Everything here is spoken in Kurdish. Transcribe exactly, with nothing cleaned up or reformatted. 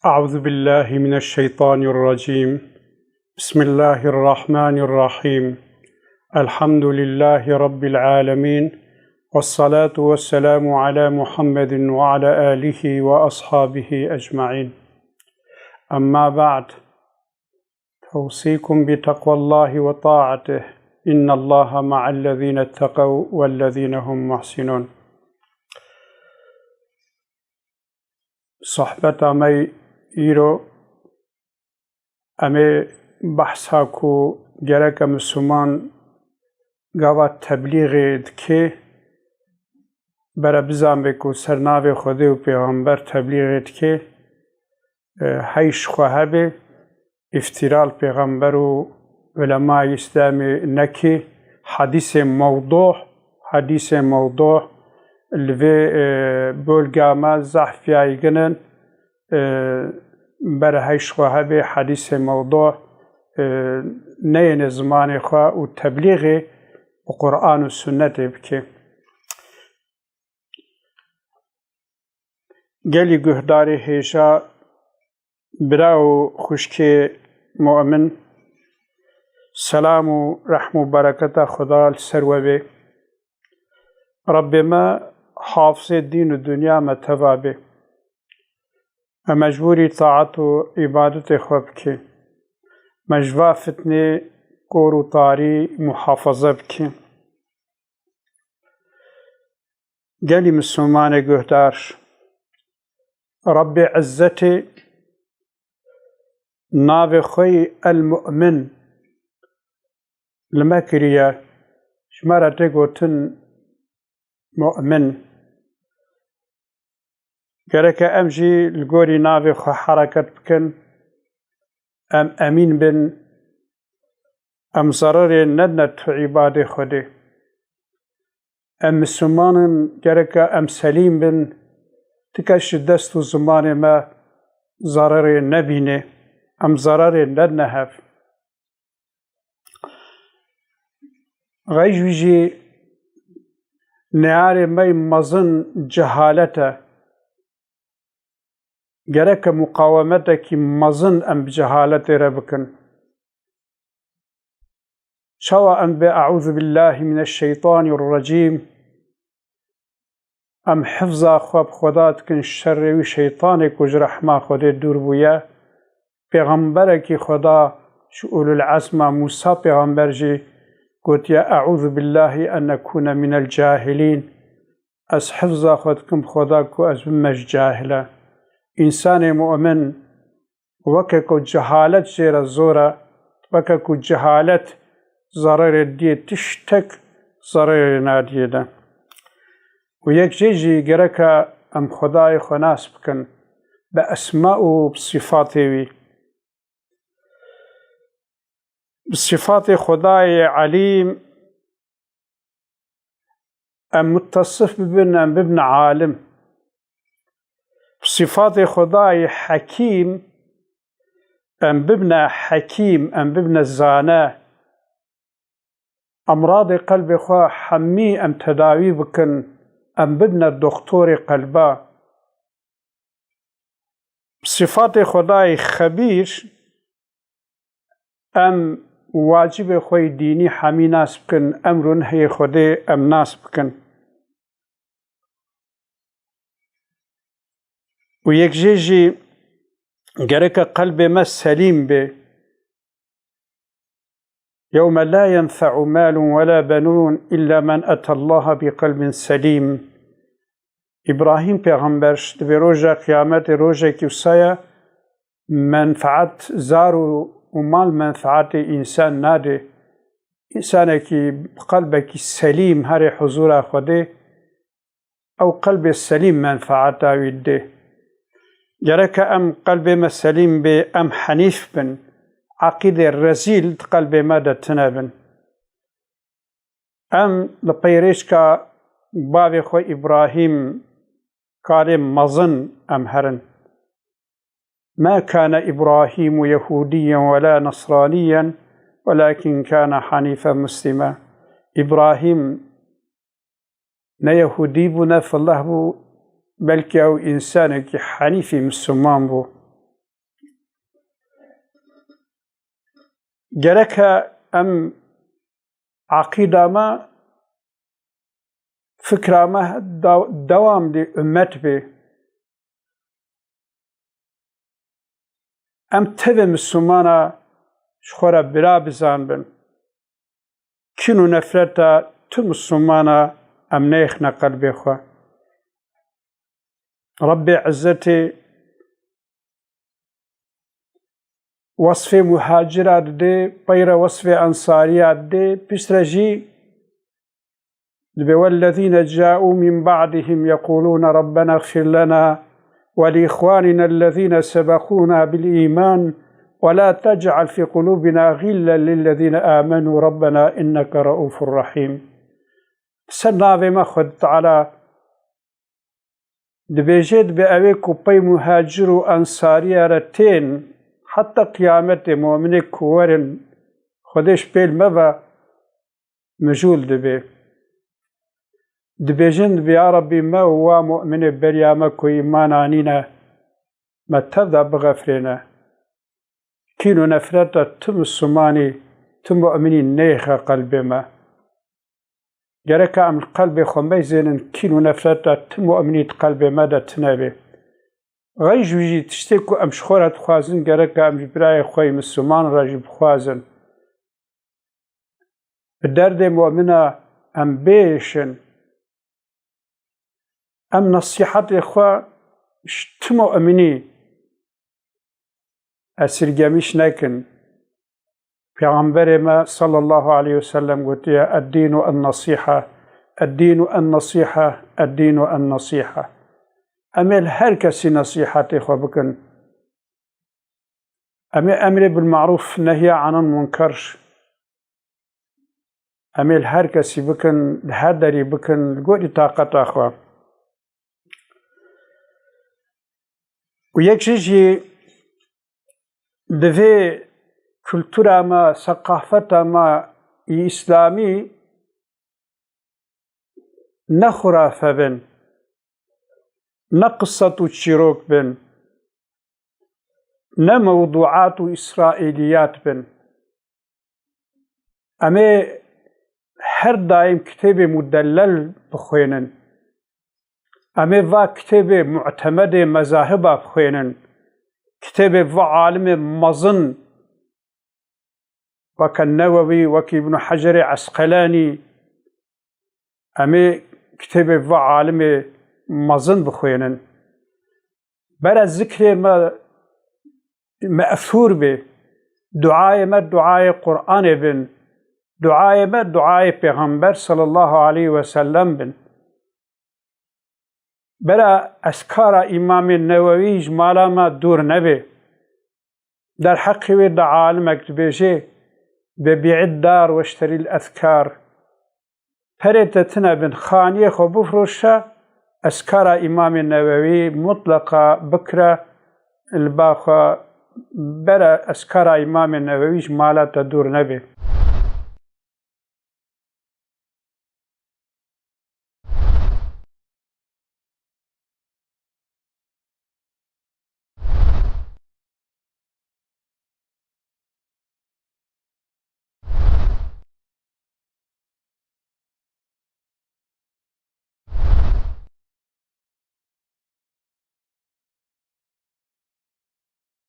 أعوذ بالله من الشيطان الرجيم. بسم الله الرحمن الرحيم. الحمد لله رب العالمين. والصلاة والسلام على محمد وعلى آله وأصحابه أجمعين. أما بعد، أوصيكم بتقوى الله وطاعته. إن الله مع الذين اتقوا والذين هم محسنون. Sohbeta me îro em ê behsa ku gereke Misliman gava teblîxê dike, bere bizanbe ku ser navê Xwedê û Pêxember teblîxê dike, e, heyş xwe hebe, îftîra li Pêxember û ulemayê Îslamê neke, hedîsê mewdû, hedîsê mewdû li vê, e, bolga me zehf yayîgin in, e, bere heyş xwe hebe hedîsê mewdû, e, neyêne zimanê xwe û teblîxê bi Quran û Sunnetê bike. Gelî guhdarê hêja, bira û xwişkê mu'min, selam û rehm û bereketa Xuda li ser we bê. Rebbê me hafizê dîn û dinya me teva bê. Me mecbûrî taet û îbadetê xwe bike. Me ji va fitnê kor û tarî muhafaza bike. Gelî Mislimanê guhdar, Rebbê Izzetê navê xwe yî El Mu'min li me kiriye, ji me re tê gotin mu'min. Gereke em jî li gorî navê xwe hereket bikin, em emîn bin, em zererê nedine tu îbadê Xwedê. Em Misliman in, gereke em selîm bin, ti kes ji dest û zimanê me zererê nebîne, em zererê nedine hev. Xeyr ji wî jî neyarê me yê mezin cehalet e. Gereke muqawemetekî mezin em bi cehaletê re bikin. Çawa em bê "Eûzubillahimineşşeytanirrecîm", em hifza xwe bi Xweda dikin ji şerê wî şeytanê ku ji rehma Xwedê dûr bûye. Pêxemberekî Xweda ji ulul ezma Mûsa pêxember jî gotiye, "Eûzubillahi en ekûne minel cahilîn." Ez hifza xwe dikim bi Xweda ku ez bibime ji cahile. Însanê mu'min weke ku cehalet jê re zor e, weke ku cehalet zererê didê, tiştek zererê nadidê de. Û yek jê jî gereke em Xwedayê xwe nas bikin, bi esma û bi sîfatê wî. Bi sîfatê Xwedayê Elîm em muttesif bibin, em bibine alim. Bi sîfatê Xwedayê Hekîm em bibine hekîm, em bibine zane. Emradê qelbê xwe hemî em tedawî bikin, em bibine doktorê qelba. Sifatê Xwedayê Xebîr, em wacibê xwe yê dînî hemî nas bikin, emr û nehiyê Xwedê em nas bikin. Û yek jê jî gereke qelbê me selîm bê. "Yewme la yenfe'u malun ve la benun illa men etallaha bi qelbin selîm." Îbrahîm pêxember, di vê roja qiyametê rojekî wisa ye, menfaet, zar û, û mal menfaetê însan nadê. Însanekî bi qelbekî selîm herê huzûra Xwedê, ew qelbê selîm menfaeta wî didê. Gereke em qelbê me selîm bê, em henîf bin, eqîdê rezîl di qelbê me de tune bin. Em li pey rêçka bavê xwe Îbrahîm karê mezin em herin. "Ma kane Îbrahîmu Yehûdiyen we la Nesraniyen, welakin kane hanîfen muslîme." Îbrahîm ne Yehûdî bû, ne fillah bû, belkî ew însanekî henîfî Misliman bû. Gereke em eqîda me, fikra me da-, dewam dê ummet bê. Em tevê Mislimana ji xwe re bira bizanbin. Kîn û nefreta tu Mislimana em neyxne qelbê xwe. Rebbê Izzetê wesfê muhacira didê, pey re wesfê ensariya didê, piştre jî dibê: "والذين جاءوا من بعدهم يقولون ربنا اغفر لنا ولإخواننا الذين سبقونا بالإيمان ولا تجعل في قلوبنا غلا للذين آمنوا ربنا إنك رءوف رحيم." Ser navê me Xwedê Teala dibêje, dibê ewê ku pey muhacir û ensariya re tên, heta qiyametê muminê ku werin, Xwedê ji pêl me ve mijûl dibê. Dibêjin, dibê: "Ya Rebbî, me û wa muminê beriya me ku îman anîne, me tev de bixefrêne. Kîn û nefreta tu Mislimanî, tu muminî neyxe qelbê me." Gereke em li qelbê xwe meyzênin, kîn û nefreta tu muminî di qelbê me de tune bê. Xeyr ji wî jî tiştê ku em ji xwe re dixwazin, gereke em ji birayê xwe yê Misliman re jî bixwazin. Bi derdê mumina em bêşin. Em nesîhetê xwe ji tu muminî esîrgemîş nekin. Pêxemberê me sallallahu aleyhi ve sellem gotiye: "Eddînu en-nesîhe, eddînu en-nesîhe, eddînu en-nesîhe." Em ê li her kesî nesîhetê xwe bikin. Em ê emrê bil marûf, nehya anil munker, em ê li her kesî bikin, li her derî bikin, li gorî taqeta xwe. Û yek jî jî divê kultura me, seqafeta me yî îslamî ne xurafe bin, ne qisset û çîrok bin, ne mewduat û îsraîliyat bin. Em ê her daîm kitêbê mudellel bixwênin. Em ê va kitêbê mu'temedê mezahiba bixwênin. Kitêbê va alimê mezin, weke Newewî, weke Îbn Hecerê Esqelanî, em ê kitêbê va alimê mezin bixwênin. Bere zikrê me me'thûr bê, duayê me duayê Qur'anê bin, duayê me duayê Pêxember sallallahu aleyhi ve sellem bin. Bere ezkara Îmamê Newewî ji mala me dûr nebe. Derheqê wê de alimek dibêje: "Be bî'id dar weşterîl ezkar." Perê te tine bin, xaniyê xwe bifiroşe, ezkara Îmamê Newewî mutleqa bikire, li ba xwe bere, ezkara Îmamê Newewî ji mala te dûr nebe.